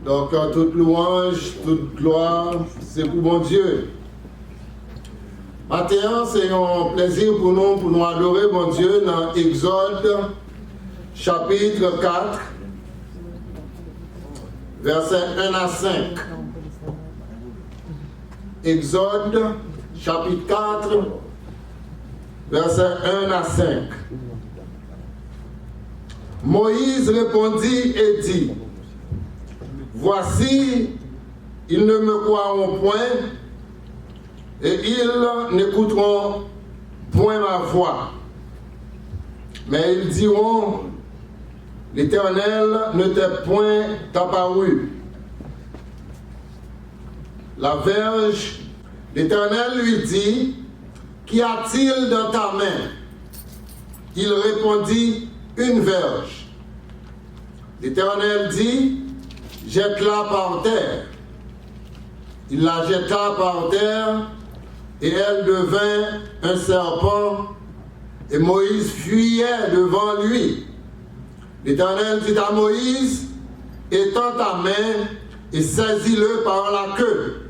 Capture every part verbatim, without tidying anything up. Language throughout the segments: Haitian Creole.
Donk, tout lwanj, tout glwa, se pou Bondye. Maten an, se yon plezi pou nou, pou nou adore Bondye nan Egzòd, chapit kat, vèsè en a senk. Egzòd, chapit kat, vèsè en a senk. Moïse répondit et dit, Voici, ils ne me croiront point et ils n'écouteront point ma voix. Mais ils diront, L'Éternel ne t'est point apparu. La verge, l'Éternel lui dit, Qu'y a-t-il dans ta main? Il répondit, Une verge. L'Éternel dit, Jette-la par terre. Il la jeta par terre, et elle devint un serpent, et Moïse fuyait devant lui. L'Éternel dit à Moïse, Étends ta main et saisis-le par la queue.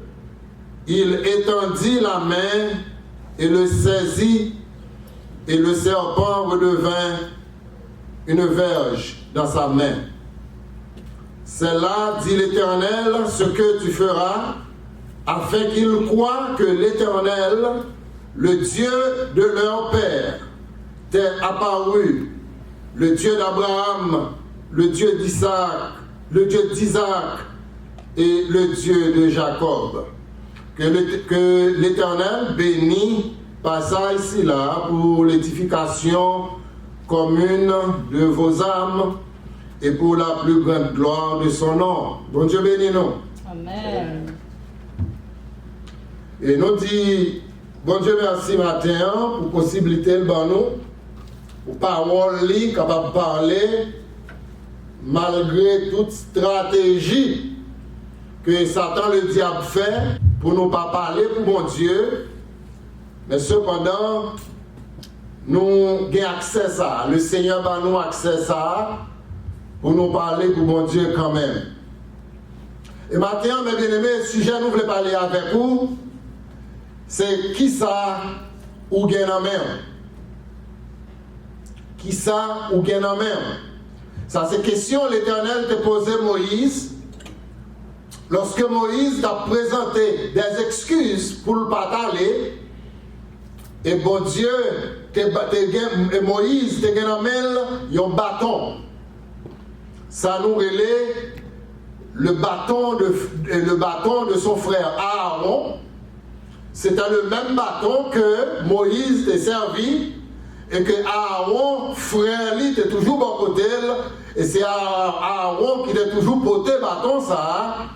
Il étendit la main et le saisit, et le serpent redevint une verge dans sa main. C'est là, dit l'Éternel, ce que tu feras, afin qu'ils croient que l'Éternel, le Dieu de leur père, t'est apparu, le Dieu d'Abraham, le Dieu d'Isaac, le Dieu d'Isaac et le Dieu de Jacob. Que l'Ét-, que l'Éternel bénisse passage sila pour l'édification commune de vos âmes et pour la plus grande gloire de son nom. Bondye beni nou. Amen. E nou di Bondye mèsi maten an pou posiblite l ban nou, pou pawòl li kapab pale malgre tout estrateji ke Satan ledyab fè pou nou pa pale pou Bondye, men sepandan, nou gen aksè sa a. Lesenyè ban nou aksè sa a pou nou pale pou Bondye kanmenm. E maten an, men byeneme, sijè nou vle pale avèk ou, se kisa ou gen nan men w. Kisa ou gen nan men w? Sa se kesyon Letènèl te poze Moyiz lòske Moyiz t ap prezante dèzekskiz pou l pa t ale, e Bondye te, te gen, e Moyiz te gen nan men l yon baton. Sa nou rele le bâton de, le bâton de son frère Aaron. C'était le même bâton que Moïse te servi e ke Aaron, frè li, te toujou bò kote l, e se Aaron ki te toujou pote baton sa a.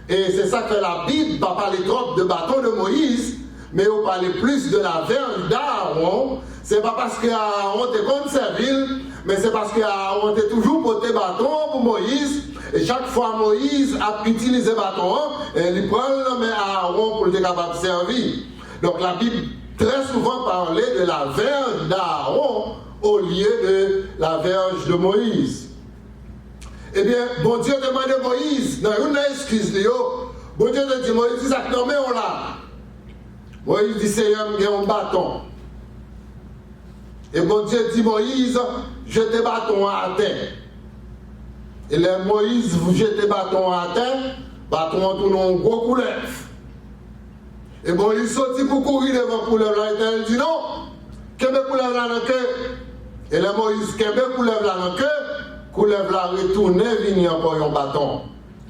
E se sa k fè Labib pa pale twòp de baton de Moyiz, men yo pale plis de la verge d'Aaron. Se pa paske Aaron te konn sèvi l, men se paske Aaron te toujou pote baton an pou Moyiz, e chak fwa Moyiz ap itilize baton an, e li pran l nan men Aaron pou l te kapab sèvi. Donk, Labib trè souvan pale de la verge d'Aaron au lieu de la verge de Moïse. Ebyen, Bondye te mande Moyiz, nan youn nan eskiz li yo, Bondye te di Moyiz, "Kisa k nan men w la?" Moyiz di, "Seyè, m gen yon baton." E Bondye di Moyiz, "Jete baton an atè." E lè Moyiz jete baton an atè, baton an tounen yon gwo koulèv. E Moyiz soti pou kouri devan koulèv la, Letènèl di, "Non, kenbe koulèv la nan ke." E lè Moyiz kenbe koulèv la nan ke, koulèv la retounen vini ankò yon baton.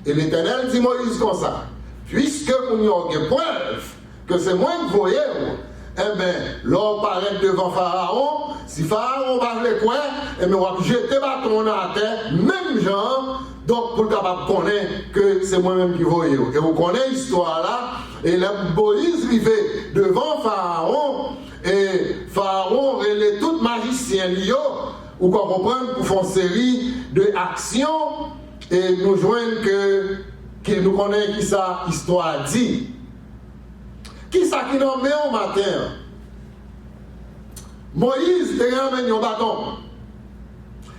E Letènèl di Moyiz konsa, "Piske kounye a w gen prèv ke se mwen k voye w, enben, lè w parèt devan Farawon, si Farawon pa vle kwè, enben, w ap jete baton an atè, menm jan an, donk, pou l kapab konnen ke se mwen menm ki voye w." E w konnen istwa a la, e lè Moyiz rive devan Farawon, e Farawon rele tout majisyen li yo, ou ka konprann pou fè yon seri de aksyon, e nou jwenn ke, ke nou konnen kisa istwa a di. Kisa ki nan men w maten an? Moyiz te gen nan men l yon baton.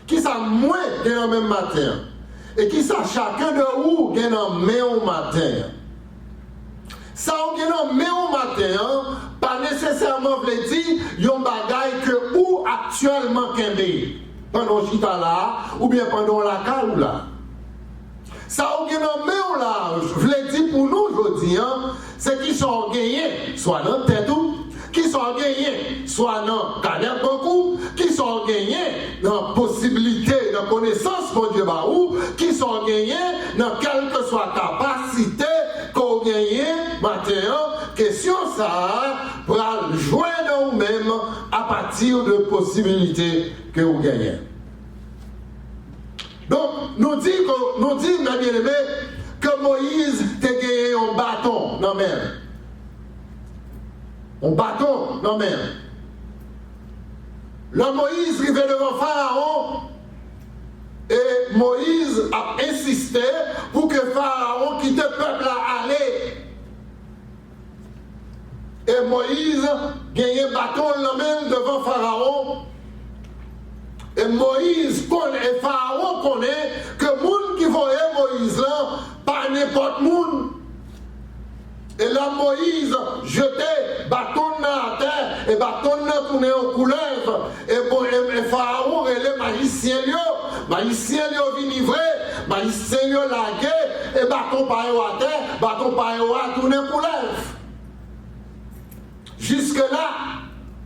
Kisa mwen gen nan men m maten an? E kisa chacun de ou gen nan men w maten an? Sa w gen nan men w maten an pa nesesèman vle di yon bagay ke ou aktyèlman kenbe pandan w chita la a, oubyen pandan w lakay ou la. Sa w gen nan men w la a vle di pou nou jodi an, se kisa w genyen, swa nan tèt ou, kisa w genyen, swa nan kanè bank ou, kisa w genyen nan posiblite, nan konesans Bondye ba ou, kisa w genyen nan kèlkeswa kapasite ke w genyen maten an, kesyon sa a pral jwenn ou menm apati de posibilite ke w genyen. Donk, nou di ke, nou di, mè byeneme, ke Moyiz te genyen yon baton nan men l. Yon baton nan men l. Lè Moyiz rive devan Farawon, e Moyiz ap ensiste pou ke Farawon kite pèp la ale. E Moyiz genyen baton l nan men l devan Farawon. E Moyiz konnen, e Farawon konnen ke moun ki voye Moyiz lan pa nenpòt moun. E lè Moyiz jete baton l nan atè, e baton l nan tounen yon koulèv. E bon, e, e Farawon rele majisyen l yo. Majisyen l yo vini vre. Majisyen l yo lage, e baton pa yo atè. Baton pa yo a tounen koulèv. Jiske la,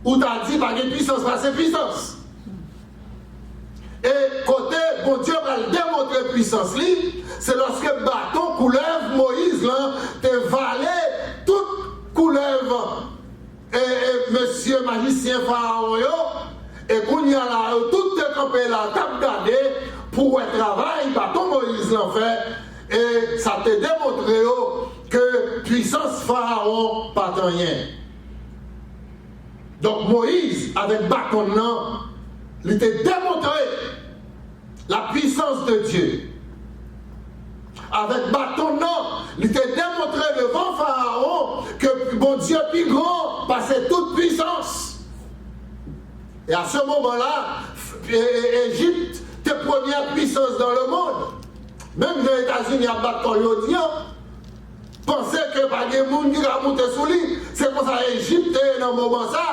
ou ta di pa gen pwisans pase pwisans. E kote Bondye pral demontre pwisans li, se lòske baton koulèv Moyiz lan te vale tout koulèv e, e mesye majisyen Farawon yo, e kounye a la, yo tout te kanpe la, t ap gade pou wè travay baton Moyiz lan fè, e sa te demontre yo ke pwisans Farawon pa t anyen. Donk, Moyiz, avèk baton l nan, li te demontre la puissance de Dieu. Avèk baton l nan, li te demontre devan Farawon ke Bondye pi gran pase tout pwisans. E a se moman la, Ejip te premyè pwisans dans le monde. Menm jan Etazini ap bat kò l jodi a, panse ke pa gen moun ki ka moute sou li. Se konsa Ejip te ye nan moman sa.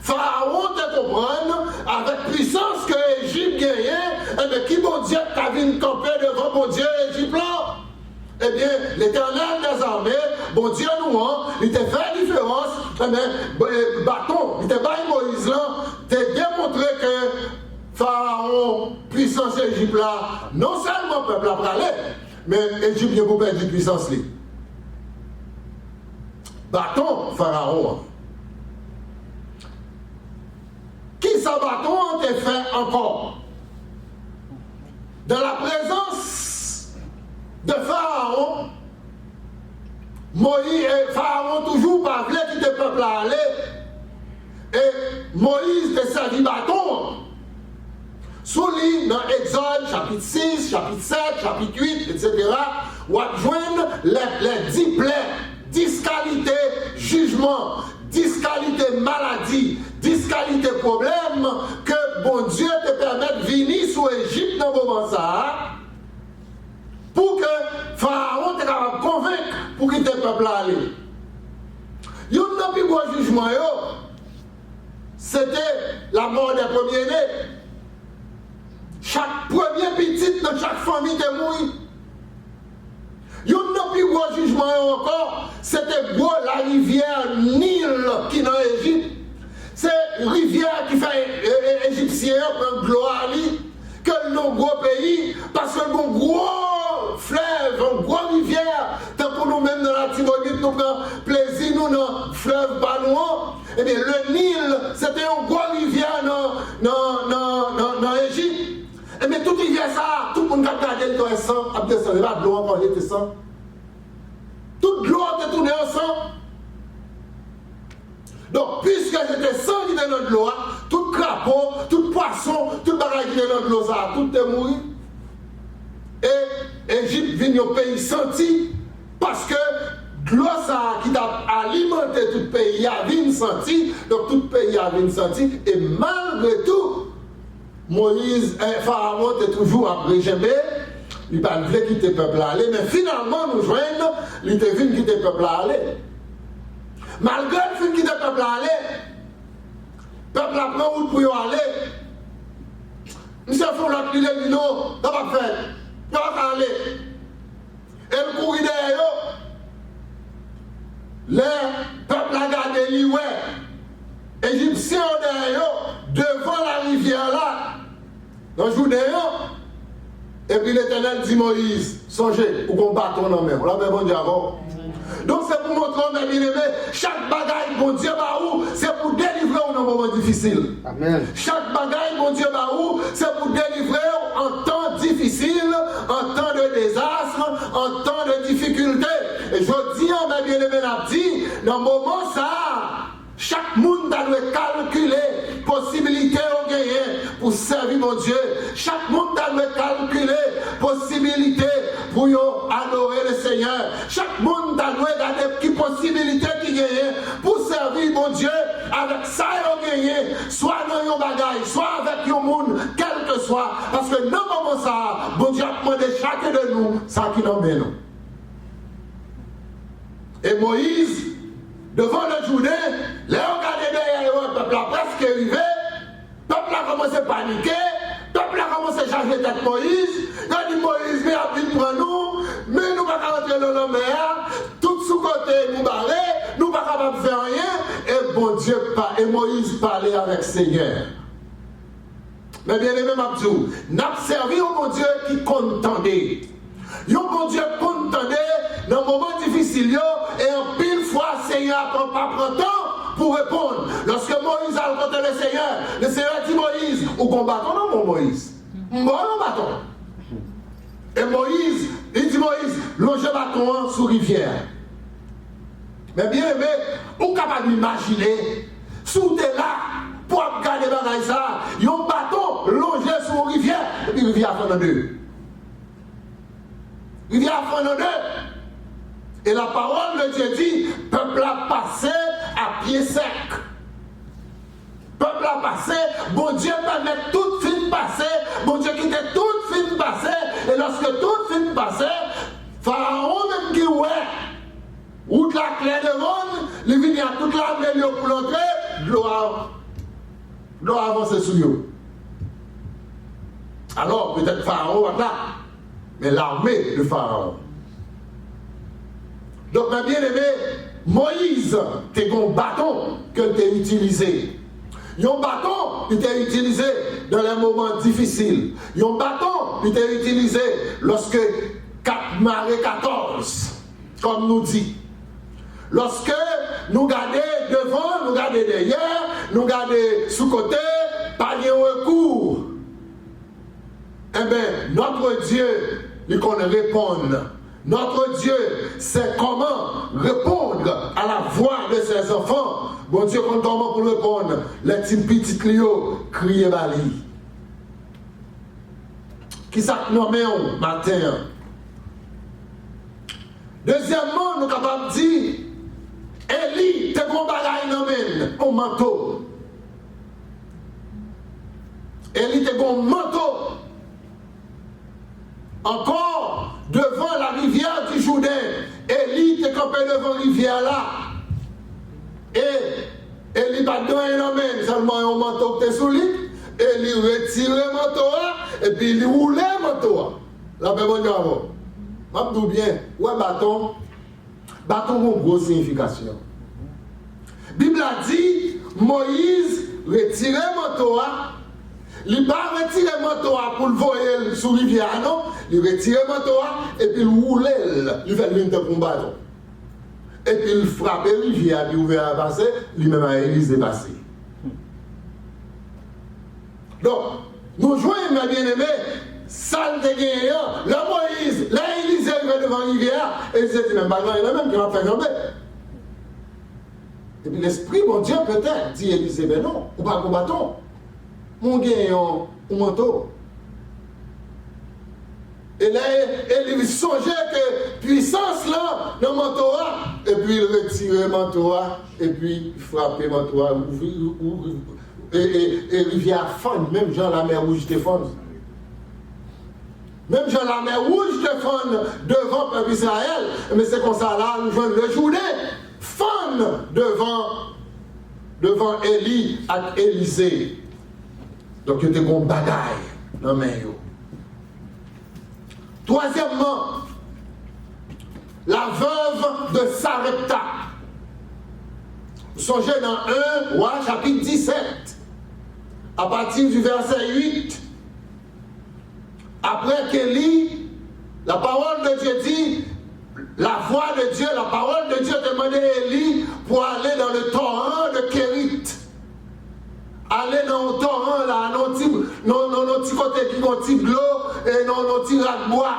Farawon te konprann, avèk pwisans ke Ejip genyen, enben, ki Bondye k ka vin kanpe devan Bondye Ejip lan? Ebyen, Letènèl dèzame, Bondye nou an, li te fè diferans, enben, baton li te bay Moyiz lan te demontre ke Farawon, pwisans Ejip la, non sèlman pèp la prale, men Ejip gen pou pèdi pwisans li. Baton Farawon an. Kisa baton an te fè ankò? Dans la présence de Pharaon, Moyiz, e, Farawon toujou pa vle kite pèp la ale. E Moyiz te sèvi baton an. Si w li nan Egzòd, chapit sis, chapit sèt, chapit uit, etsetera, w ap jwenn lè, lè dis plè, dis kalite jijman, dis kalite maladi, dis kalite pwoblèm ke Bondye te pèmèt vini sou Ejip nan moman sa a, pou ke Farawon te kapab konvenk pou kite pèp la ale. Youn nan pi gwo jijman yo, se te la mort des premiers-nés. Chak premye pitit nan chak fanmi te mouri. Youn nan pi gwo jijman yo ankò, se te gwo larivyè Nil ki nan Ejip. Se rivyè ki fè, e, e, Ejipsyen an pran dlo a li, ke l nan gwo peyi, paske l gon gwo flèv, yon gwo rivyè, tankou nou menm nan Latibonit, nou pran plezi nou nan flèv pa nou an. Ebyen, le Nil, se te yon gwo rivyè nan, nan, nan, nan, nan Ejip. Ebyen, tout rivyè sa a, tout moun k ap gade l te wè san ap desann. E pa dlo ankò, se te san. Tout dlo a te tounen an san. Donk, piske se te san ki te nan dlo a, tout krapo, tout pwason, tout bagay ki te nan dlo sa a, tout te mouri. E Ejip vin yon peyi santi, paske dlo sa a ki t ap alimante tout peyi a vin santi, donk tout peyi a vin santi, e malgre tou, Moyiz, e, Farawon te toujou ap rejenbe, Li pa t vle kite pèp la ale, men finalman nou jwenn li te vin kite pèp la ale. Malgre l fin kite pèp la ale, pèp la pran wout pou yo ale. Misye fè yon lòt lide, li di non, sa p ap fèt. Yo pa ka ale. E l kouri dèyè yo. Lè pèp la gade, li wè Ejipsyen yo dèyè yo, devan larivyè la, nan Jouden an. Epi Letènèl di Moyiz, sonje, ou gon baton nan men w. Lapè Bondye avè w. Donk, se pou montre w, mè byeneme, chak bagay Bondye ba ou, se pou delivre w nan moman difisil. Amèn. Chak bagay Bondye ba ou, se pou delivre w an tan difisil, an tan de dezas, an tan de difikilte. E jodi a, mè byeneme, n ap di, nan moman sa a, chak moun ta dwe kalkile posibilite yo genyen pou sèvi Bondye. Chak moun ta dwe kalkile posibilite pou yo adore Lesenyè. Chak moun ta dwe gade ki posibilite ki genyen pou sèvi Bondye avèk sa yo genyen, swa nan yon bagay, swa avèk yon moun, kèlkeswa. Paske nan moman sa a, Bondye ap mande chak de nou sa ki nan men nou. E Moyiz, devan le Jouden, lè yo gade dèyè yo, pèp la prèske rive, pèp la kòmanse panike, pèp la kòmanse chaje tèt Moyiz, yo di Moyiz, men y ap vin pran nou, men nou pa ka rantre nan lanmè a, tout sou kote nou bare, nou pa kapab fè anyen, e Bondye pa, e Moyiz pale avèk Senyè. Men byeneme, m ap di w, n ap sèvi yon Bondye ki konn tande. Yon Bondye konn tande nan moman difisil yo, e anpil fwa Senyè a pran, pa pran tan pou reponn. Lòske Moyiz al kote Lesenyè, Lesenyè di Moyiz, ou gon baton nan men w, Moyiz. M ba w yon baton. E Moyiz, li di Moyiz, lonje baton an sou rivyè a. Men byeneme, ou kapab imajine, si w te la pou w ap gade bagay sa a, yon baton lonje sou yon rivyè, epi rivyè a fann an de. Rivyè a fann an de. Et la parole de Dieu dit, pèp la pase a pye sèk. Pèp la pase, Bondye pèmèt tout fin pase, Bondye kite tout fin pase, e lòske tout fin pase, Farawon menm ki wè wout la klè devan l, li vini ak tout lame l yo pou l antre, dlo a, dlo a avanse sou yo. Alò, petèt Farawon pa t la, men lame de Farawon. Donk, mè byeneme, Moyiz te gen yon baton ke l te itilize. Yon baton li te itilize dans les moments difficiles. Yon baton li te itilize lòske kat mare katòz, kòm nou di. Lòske nou gade devan, nou gade dèyè, nou gade sou kote, pa gen rekou. Enben, notre Dieu, li konn reponn. Notre Dieu sait comment répondre à la voix de ses enfants. Bondye konn kòman pou l reponn lè ti pitit li yo kriye ba li. Kisa k nan men w maten an? Dezyèmman, nou kapab di, Eli te gen yon bagay nan men l, yon manto. Eli te gen yon manto. Ankò, devan la rivière du Jourdain, Eli te kanpe devan rivyè la. E Eli pa t gen anyen nan men l, sèlman yon manto ki te sou li. Eli retire manto a, epi li woule manto a. Lapè Bondye avè w. M ap di w byen, ou wè baton, baton gen yon gwo siyifikasyon. Bib la di, Moyiz retire manto a, li pa retire manto a pou l voye l sou rivyè a, non. Li retire manto a, epi l woule l, li fè l vin tankou yon baton. Epi l frape rivyè a, epi rivyè a pase, li menm a Elize pase. Donk, nou jwenn, mè byeneme, sa l te genyen an. Lè Moyiz, lè Elize rive devan rivyè a, Elize di, "Men m pa gen anyen nan men m ki m ap fè janbe." Epi Lespri Bondye petèt di Elize, "Men non, ou pa gen baton. Men w gen yon, yon manto." E lè Eli sonje ke pwisans lan nan manto a, epi l retire manto a, epi frape manto a, ouvri, ouvri, e, e, e rivyè a fann, menm jan Lamè Wouj te fann. Menm jan Lamè Wouj te fann devan pèp Izrayèl, men se konsa la nou jwenn Lejouden fann devan, devan Eli ak Elize. Donk, yo te gen yon bagay nan men yo. Twazyèmman, la veuve de Sarepta. Sonje nan en Wa chapit disèt, apati di vèsè uit, apre Eli, la parole de Dieu dit, la voix de Dieu, la parole de Dieu te mande Eli pou ale dans le torrent de Kérit. Ale nan yon toran la, nan yon ti, nan, nan, nan yon ti kote ki gen yon ti dlo, e nan, nan yon ti rak bwa.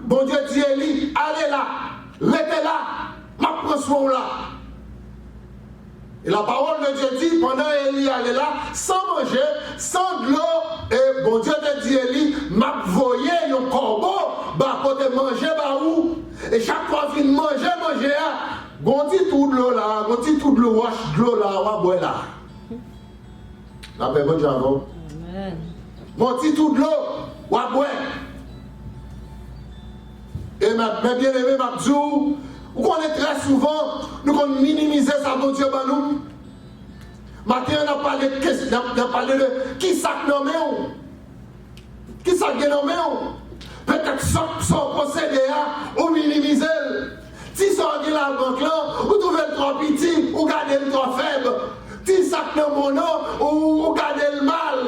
Bondye di Eli, ale la, rete la, m ap pran swen w la. E la parole de Dieu dit, pandan Eli ale la, san manje, san dlo, e Bondye te di Eli, m ap voye yon kòbo ba kote manje ba ou. E chak fwa w fin manje manje a, gon ti twou dlo la, gon ti twou dlo, wòch dlo la, w a bwè la. Lapè Bondye avè w. Amèn. Gon ti twou dlo, w a bwè. E mè, mè byeneme, m ap di w, ou konnen trè souvan, nou konn minimize sa Bondye ban nou. Maten an, n ap pale de kes-, n ap, n ap pale de kisa k nan men w. Kisa k gen nan men w? Petèt sa, sa w posede a, ou minimize l. Ti sa w gen labank lan, ou twouve l twò piti, ou gade l twò fèb. Ti sa k nan men w nan, ou, ou gade l mal.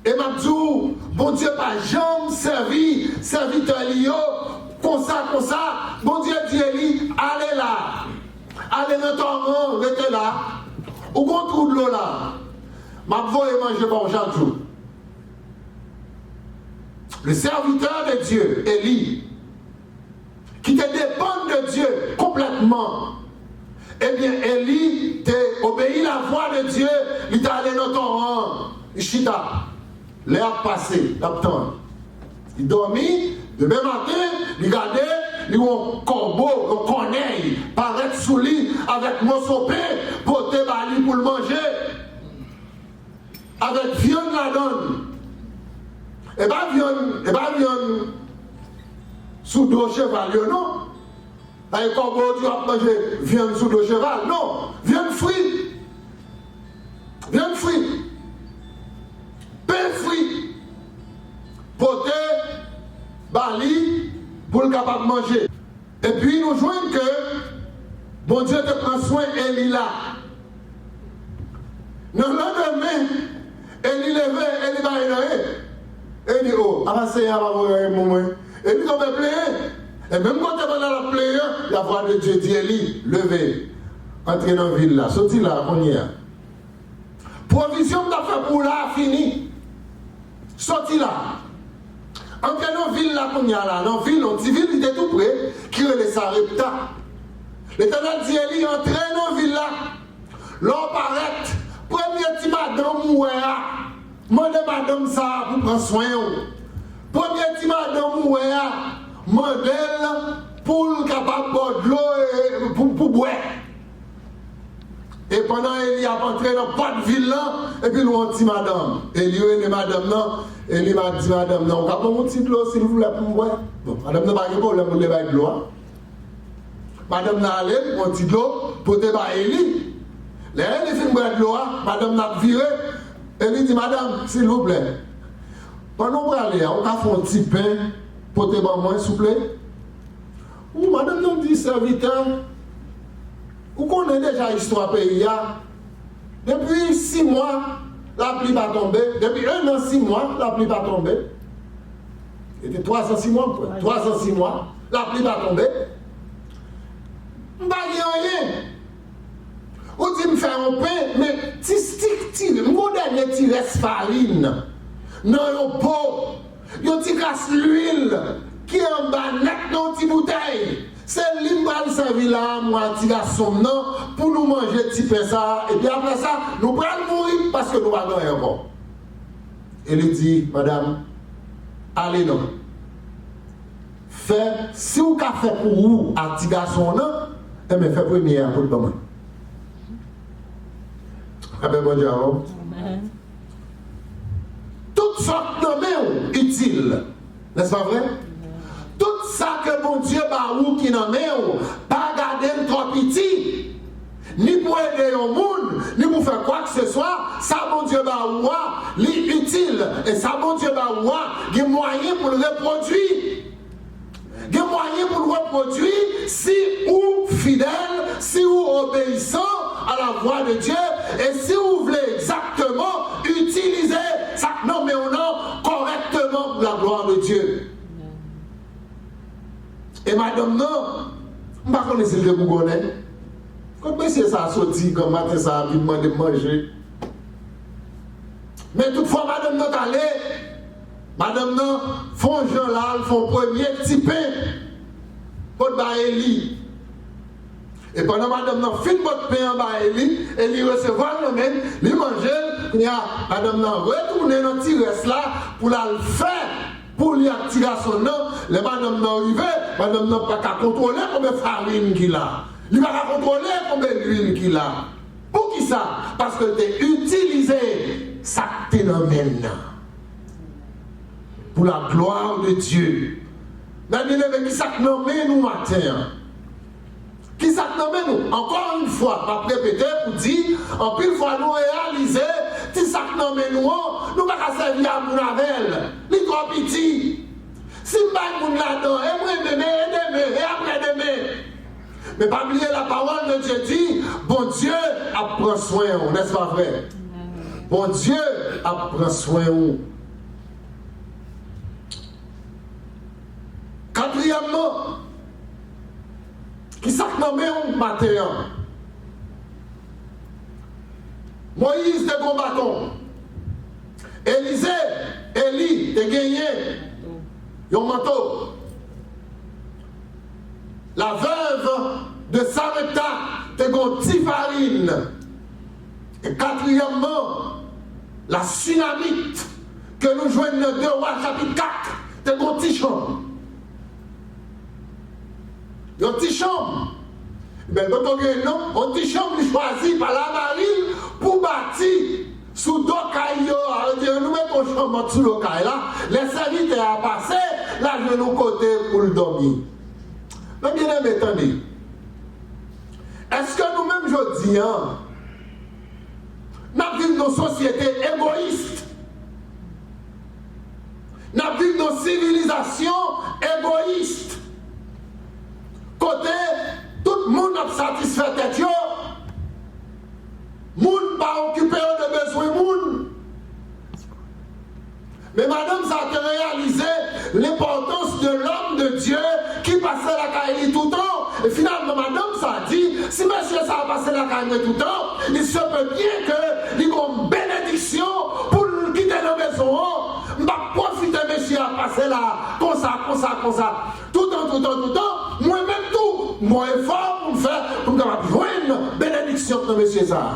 E m ap di w, Bondye pa janm sèvi sèvitè li yo konsa, konsa. Bondye di Eli, ale la. Ale nan toran, rete la. Ou gon twou dlo la. M ap voye manje ba w chak jou. Le serviteur de Dieu, Eli, ki te depann de Dye konplètman, ebyen, Eli te obeyi lavwa de Dye, li t ale nan toran an, li chita. Lè ap pase, l ap tann. Li dòmi, demen maten, li gade, li wè yon kòbo, yon kònèy, parèt sou li avèk moso pen, pote ba li pou l manje. Avèk vyann ladan l. E pa vyann, e pa vyann sou do cheval yo, non. Pa gen kòbo di w ap manje vyann sou do cheval, non. Vyann fri. Vyann fri. Pen fri. Pote ba li pou l kapab manje. Epi nou jwenn ke Bondye te pran swen Eli la. Nan landemen, Eli leve, Eli pa gen anyen. Eli, o, apa Senyè a pa voye anyen pou mwen. Eli tonbe plenyen. E menm kote pandan l ap plenyen, lavwa de Dye di Eli, leve, antre nan vil la, soti la kounye a. Pwovizyon m t ap fè pou w la a fini. Soti la. Antre nan vil la kounye a la, nan vil, yon ti vil ki te tou pre, ki rele Sarepta. Letènèl di Eli, antre nan vil la. Lè w parèt, premye ti madanm ou wè a, mande madanm sa a pou pran swen w. Premye ti madanm ou wè a, mande l pou l kapab ba w dlo e, pou, pou bwè. E pandan Eli ap antre nan pòt vil lan, epi l wè yon ti madanm. Eli rele madanm nan, Eli di madanm nan, ou ka ban m yon ti dlo, silvouplè, pou m bwè? Bon, madanm nan pa gen pwoblèm pou l te bay dlo a. Madanm nan ale, pran ti dlo, pote ba Eli. Lè Eli fin bwè dlo a, madanm nan ap vire, Eli di, madanm, silvouplè, pandan w prale a, ou ka fè yon ti pen, pote ban mwen, souple? Ou, madanm nan di, sèvitè, ou konnen deja istwa peyi a. Depi sis mwa, lapli pa tonbe. Depi en an, sis mwa, lapli pa tonbe. E te twa zan, sis mwa, m kwè. Twa zan, sis mwa, lapli pa tonbe. M pa gen anyen. Ou di m fè yon pen, men ti stik ti, m gon dènye ti rès farin nan yon po, yon ti kras lwil ki anba nèt nan yon ti boutèy. Se li m pral sèvi la a, mwen ak ti gason m nan, pou nou manje ti pen sa a, epi apre sa, nou pral mouri, paske nou pa gen anyen ankò. Eli di, madanm, ale non. Fè, si w ka fè pou ou ak ti gason w nan, enben, fè premye a pou l ban mwen. Apè Bondye avè w. Amèn. Tout Sa k nan men w itil, n'est-ce pas vrai? Tout sa ke Bondye ba ou ki nan men w, pa gade l twò piti. Ni pou ede yon moun, ni pou fè kwakseswa, sa Bondye ba ou a, li itil. E sa Bondye ba ou a, gen mwayen pou l repwodui. Gen mwayen pou l repwodui si ou fidèl, si ou obeyisan a la vwa de Dye, e si ou vle egzakteman itilize sa k nan men w nan kòrèkteman pou la glwa de Dye. E madanm nan, m pa konnen si l te bougonnen. Kot mesye sa a soti granm maten sa a vin mande m manje? Men tout fwa madanm nan t ale, madanm nan fè yon jan la, l fè yon premye ti pen pot ba Eli. E pandan madanm nan fin pot pen an ba Eli, Eli resevwa l nan men l, li manje l, kounye a, madanm nan retounen nan ti rès la pou l al fè pou li ak ti gason l nan. Lè madanm nan rive, madanm nan pa ka kontwole konbyen farin ki la. Li pa ka kontwole konbyen lwil ki la. Poukisa? Paske l te itilize sa k te nan men l nan. Pour la gloire de Dieu. Men byeneme, ki sa k nan men nou maten an? Ki sa k nan men nou? Encore une fois, m ap repete pou di, anpil fwa nou reyalize ti sa k nan men nou an, nou pa ka sèvi a moun avè l. Li twò piti. Si m bay moun ladan, e mwen menm, e demen, e apre demen. Men pa bliye, la parole de Dieu dit, Bondye ap pran swen w, n'est-ce pas vrai? Bondye ap pran swen w. Katriyèmman, ki sa k nan men w maten an? Moyiz te gen yon baton. Elize, Eli te genyen yon manto. La veuve de Sarepta te gen yon ti farin. E katriyèmman, la Sunamit ke nou jwenn nan de Wa chapit kat, te gen yon ti chanm. Yon ti chanm. Men l potko gen non, yon ti chanm li chwazi pa l a mari l pou bati sou do kay yo a. Yo di nou mete yon chanm sou do kay la. Lè sèvitè a pase, l a jwenn yon kote pou l dòmi. Men byeneme, tande. Èske nou menm jodi an, n ap viv nan yon sosyete egoyis? N ap viv nan yon sivilizasyon egoyis. Kote tout moun ap satisfè tèt yo, moun pa okipe yo de bezwen moun. Men madanm sa a te reyalize lenpòtans de lòm de Dye ki pase lakay li toutan. E finalman, madanm sa a di, si mesye sa a pase lakay mwen toutan, il se peut bien que li gon benediksyon pou l kite nan mezon an. M p ap pwofite mesye a pase la konsa, konsa, konsa. Toutan, toutan, toutan, mwen menm tou, m gon efò pou m fè pou m kapab jwenn benediksyon nan mesye sa a.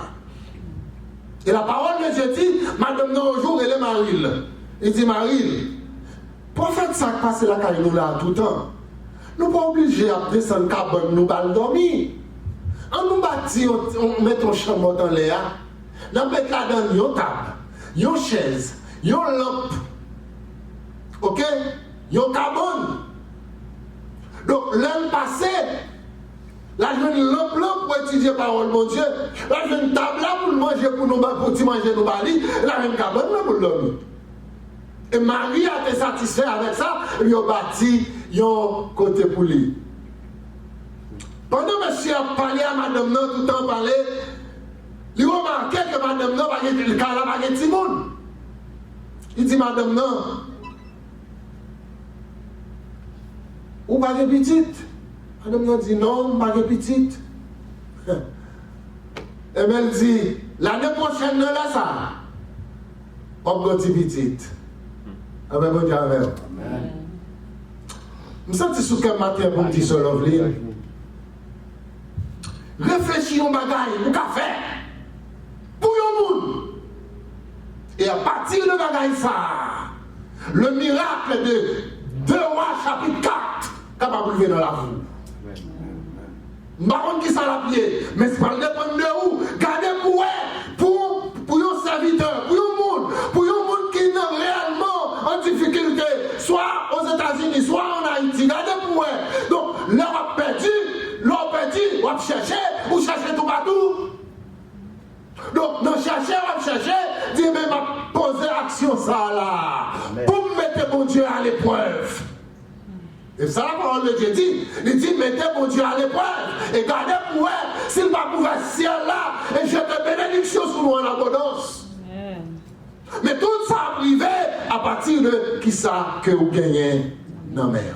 E la parole de Dieu dit, madanm nan yon jou rele mari l. Li di mari l, pwofèt sa k pase lakay nou la a toutan, nou pa oblije ap desann kabann nou ba l dòmi. An nou bati yon, yon, mete yon chanm anlè a. N ap met ladan l yon tab, yon chèz, yon lanp. Oke? Yon kabann. Donk, lè l pase, l a jwenn lanp lan pou etidye pawòl Bondye. L a jwenn tab la pou l manje pou nou, pou ti manje nou ba li. L a jwenn kabann nan pou l dòmi. E mari a te satisfè avèk sa, epi yo bati yon kote pou li. Pandan mesye a ap pale a madanm nan, toutan pale, li remake ke madanm nan pa gen, kay la pa gen timoun. Li di madanm nan, ou pa gen pitit? Madanm nan di, non, m pa gen pitit. Ebyen, l di, lane pwochèn nan lè sa a, w ap gen yon ti pitit. Amèn, Bondye avè w. M santi sou kè m maten an pou m di sè Loveline, reflechi yon bagay ou ka fè pou yon moun. E apati de bagay sa a, le miracle de de Wa chapit kat kapab rive nan lavi w. M pa konn kisa l ap ye, men sa pral depann de ou. Gade pou wè, pou, pou yon sèvitè, pou yon moun, pou yon moun ki nan reyèlman istwa ann Ayiti. Gade pou wè. Donk, lè w ap pèdi, lè w pèdi, w ap chèche, ou chèche toupatou. Donk, nan chèche, w ap chèche, di, "Men, m ap poze aksyon sa a la a pou m mete Bondye aleprèv." E sa la parole de Dieu dit, li di, "Mettez Bondye à l'épreuve, e gade pou wè si l pa ouvè syèl la e jete benediksyon sou nou an abondans." Men tout sa ap rive apati de kisa ke ou genyen nan men w.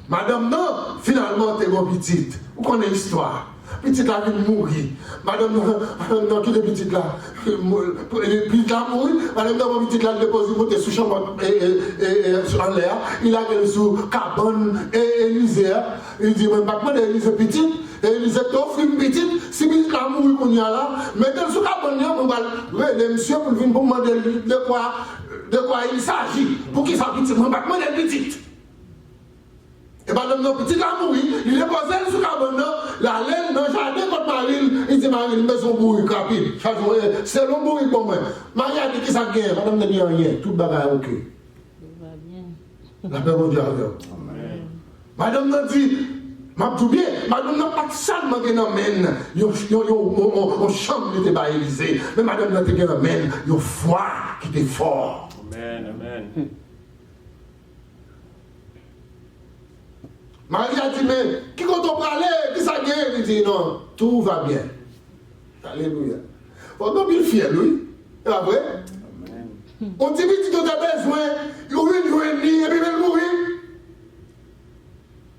Madanm nan, finalman, te gen yon pitit. Ou konnen istwa. Pitit la vin mouri. Madanm nan, madanm nan kite pitit la. Pitit la mouri. Madanm nan pran pitit la, li depoze, moute sou chanm, e, e, e, e, anlè a. Li lage l sou kabann, e, Elize a. Li di, "Mwen pa t mande Elize pitit. E Elize te ofri m pitit. Si pitit la mouri kounye a la, mete l sou kabann nan, mwen pral rele misye pou l vin pou m mande l de quoi, de quoi il s'agit. Poukisa pitit? Mwen pa t mande l pitit." E madanm nan, pitit la mouri, li depoze l sou kabann nan, l ale nan jaden kot mari l, li di mari l, "M bezwen yon bourik rapid, chaje yon, e, sele yon bourik ban mwen." Mari a di, "Kisa k genyen?" Madanm nan di, "Anyen, tout bagay oke." Lapè Bondye avè w. Madanm nan di, m ap di w byen, madanm nan pa t sèlman gen nan men l yon, yon, yon, yon, yon, yon chanm li te bay Elize, men madanm nan te gen nan men l yon fwa ki te fò. Amèn, amèn. Mari a di, "Men, ki kote w prale? Kisa gen?" Li di, "Non, tout va bien." Alelouya. Fò gen anpil fyèl, wi. E pa vre? Yon ti pitit ou te bezwen, ou vin jwenn li, epi men l mouri.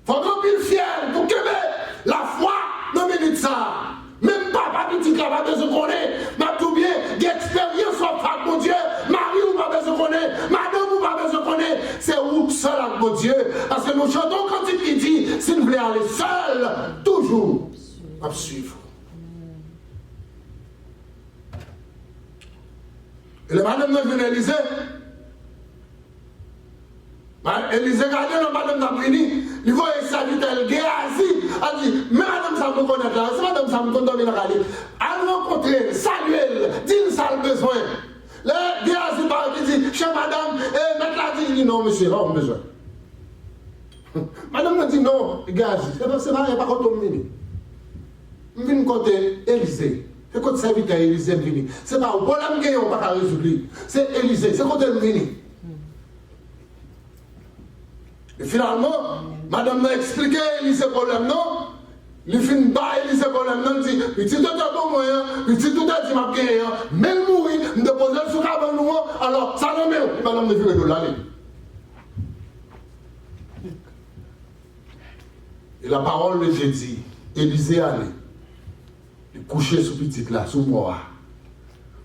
Fò gen anpil fyèl pou kenbe lafwa nan minit sa a. Menm papa pitit la pa bezwen konnen. M ap di w byen, gen eksperyans w ap fè ak Bondye. Mari w pa bezwen konnen. Madanm ou pa bezwen konnen. Se ou sèl ak Bondye. Paske nou chante yon kantik ki di, "Si n vle ale sèl, toujou, m ap swiv ou." E lè madanm nan jwenn Elize, Ma-, Elize gade lè madanm nan ap vini, li voye sèvitè l Geyazi, al di, "Men madanm sa m rekonèt la, se madanm sa m konn dòmi nan kay li. Al rankontre l, salye l, di l sa l bezwen." Lè Geyazi parèt, li di, "Chè madanm, e, mèt la di," li di, "Non, mesye, pa w m bezwen." Madanm nan di, "Non, Geyazi, se pa, se pa, e pa kote w m vini. M vin kote Elize. Se kote sèvitè Elize m vini. Se pa w. Pwoblèm m genyen, w pa ka rezoud li. Se Elize, se kote l m vini." E finalman, madanm nan eksplike Elize pwoblèm nan. Li fin ba Elize pwoblèm nan, li di, "Pitit ou te ban mwen an, pitit ou te di m ap genyen an, men l mouri, m depoze l sou kabann ou an, alò, sa nan men w." Madanm nan vire do l ale. Et la parole de Dieu dit, Elize ale. Li kouche sou pitit la, sou mò a.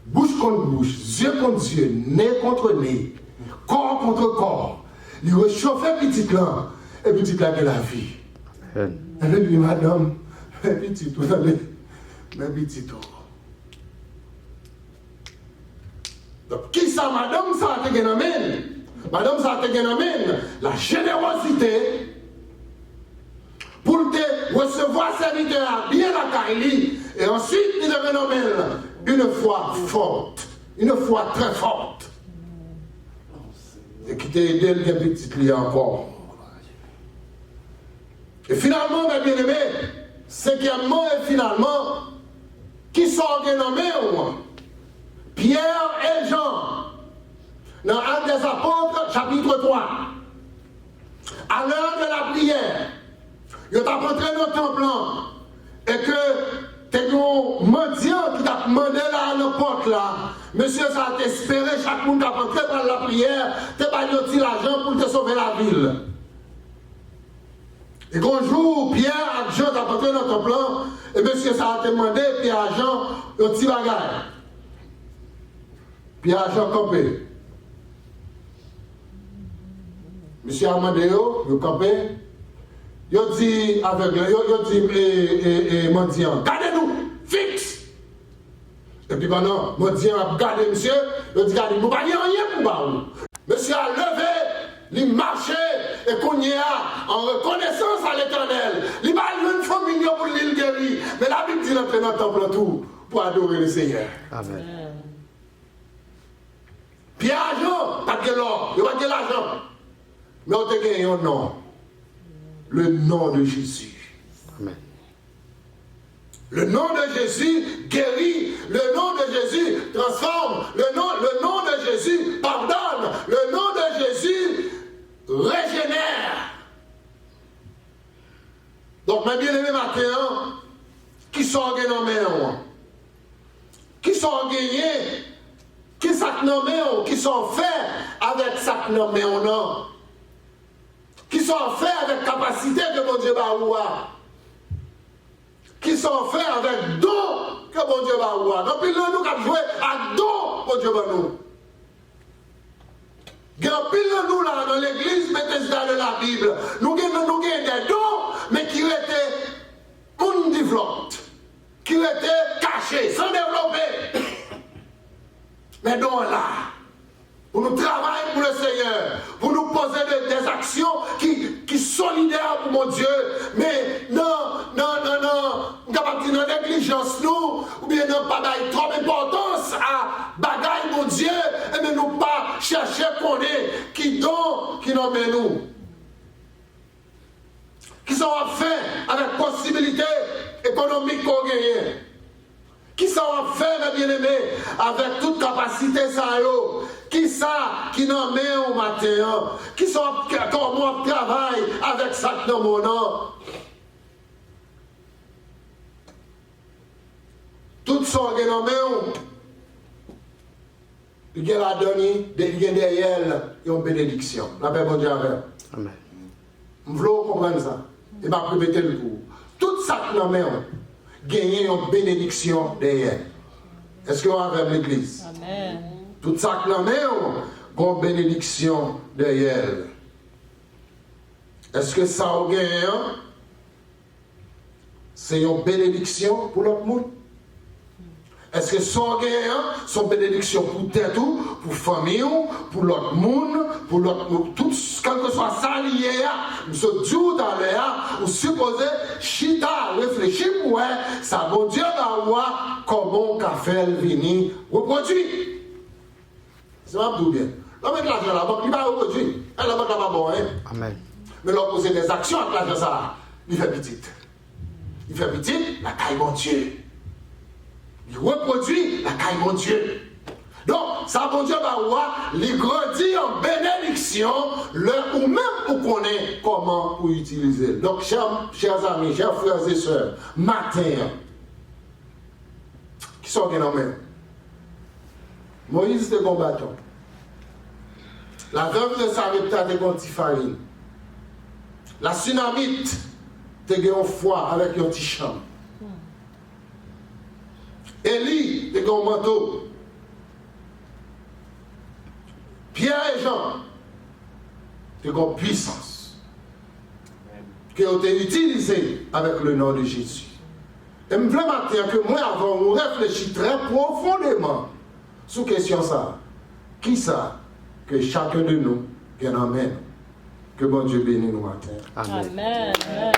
Bouch kont bouch, zye kont zye, ne kont ne, kò kont kò. Li rechofe pitit lan, e pitit la gen lavi. Amèn. Alelouya, madanm, men pitit ou, tande. Men pitit ou. Donk, kisa madanm sa a te gen nan men l? Madanm sa a te gen nan men l la jenerozite pou l te resevwa sèvitè a byen lakay li, e answit, li te gen nan men l une foi forte, une foi très forte, e ki te ede l gen pitit li ankò. E finalman, mes bien-aimés, senkyèmman e finalman, kisa w gen nan men w? Pyè e Jan, nan Actes des Apôtres, chapitre trois. À l'heure de la prière, yo t ap antre nan tanp lan, e ke te gen yon mandyan ki t ap mande la nan pòt la. Mesye sa a te espere chak moun k ap antre pral lapriyè te ba l yon ti lajan pou l te sove lavi l. E gen yon jou, Pyè ak Jan t ap antre nan tanp lan, e mesye sa a te mande Pyè ak Jan yon ti bagay. Pyè ak Jan kanpe. Mesye a mande yo, yo kanpe. Yo di avèg lan, yo, yo di, e, e, e, mandyan an, "Gade nou, fiks!" Epi pandan mandyan an ap gade misye, yo di, "Gade, nou pa gen anyen pou ba ou." Mesye a leve, li mache, e kounye a, an rekonesans a Letènèl, li ba l youn fanmi l yo pou li l geri. Men Labib di l antre nan tanp lan tou pou adore Lesenyè. Amèn. Pyè ak Jan pa t gen lò, yo pa t gen lajan. Men w te gen yon non. Le nom de Jésus. Amen. Le nom de Jésus guérit. Le nom de Jésus transforme. Le nom, le nom de Jésus pardonne. Le nom de Jésus régénère. Donk, mè byeneme, maten an, kisa w gen nan men w an? Kisa w genyen? Kisa k nan men w? Kisa w fè avèk sa k nan men w nan? Kisa w fè avèk kapasite ke Bondye ba ou a? Kisa w fè avèk don ke Bondye ba ou a? Gen anpil nan nou k ap jwe ak don Bondye ban nou. Gen anpil nan nou la nan legliz, men te zita de la Bib. Nou gen, nou gen de don, men ki rete undeveloped, ki rete kache, san devlope. Men don an la. Pou nou travay pou le Senyè, pou nou poze de, des aksyon ki, ki solidè pou Bondye, men nan, nan, nan, nan, m kapab di nan neglijans nou, oubyen nan pa bay twòp enpòtans a bagay Bondye, ebyen nou pa chèche konnen ki don ki nan men nou. Kisa w ap fè avèk posibilite ekonomik ke w genyen? Kisa w ap fè, mè byeneme, avèk tout kapasite sa yo? Kisa ki nan men w maten an? Kisa w ap, kòman w ap travay avèk sa k nan men w nan? Tout sa w gen nan men w, li gen ladan li, de- li gen dèyè l yon benediksyon. Lapè Bondye avè w. Amen. M vle w konprann sa. E m ap repete l pou ou. Tout sa k nan men w genyen yon benediksyon dèyè l. Èske w avè m, legliz? Amen. Tout sa k nan men w gen yon benediksyon dèyè l. Èske sa w genyen an se yon benediksyon pou lòt moun? Èske sa w genyen an se yon benediksyon pou tèt ou, pou fanmi w, pou lòt moun, pou lòt moun, tout, kèlkeswa sa li ye a, m sot di w talè a, ou sipoze chita, reflechi pou wè sa Bondye ba ou a, kòman w ka fè l vini repwodui. Se m ap di w byen. Lè w met lajan labank, li pa repwodui. E labank la pa ba w anyen. Amen. Men lè w poze dèzaksyon ak lajan sa a, li fè pitit. Li fè pitit lakay Bondye. Li repwodui lakay Bondye. Donk, sa Bondye ba ou a, li grandi an benediksyon lè ou menm ou konnen kòman pou itilize l. Donk, chè, chè zanmi, chè frè e sè, maten an, kisa w gen nan men w? Moyiz te gen yon baton. La veuve de Sarepta te gen yon ti farin. La Sunamit te gen yon fwa avèk yon ti chanm. Eli te gen yon manto. Pyè e Jan te gen yon pwisans ke yo te itilize avèk le non de Jezi. E m vle maten an ke mwen avè w nou reflechi trè pwofondeman sou kesyon sa a. Kisa ke chacun de nous gen nan men nou? Ke Bondye beni nou maten an. Amen. Amen.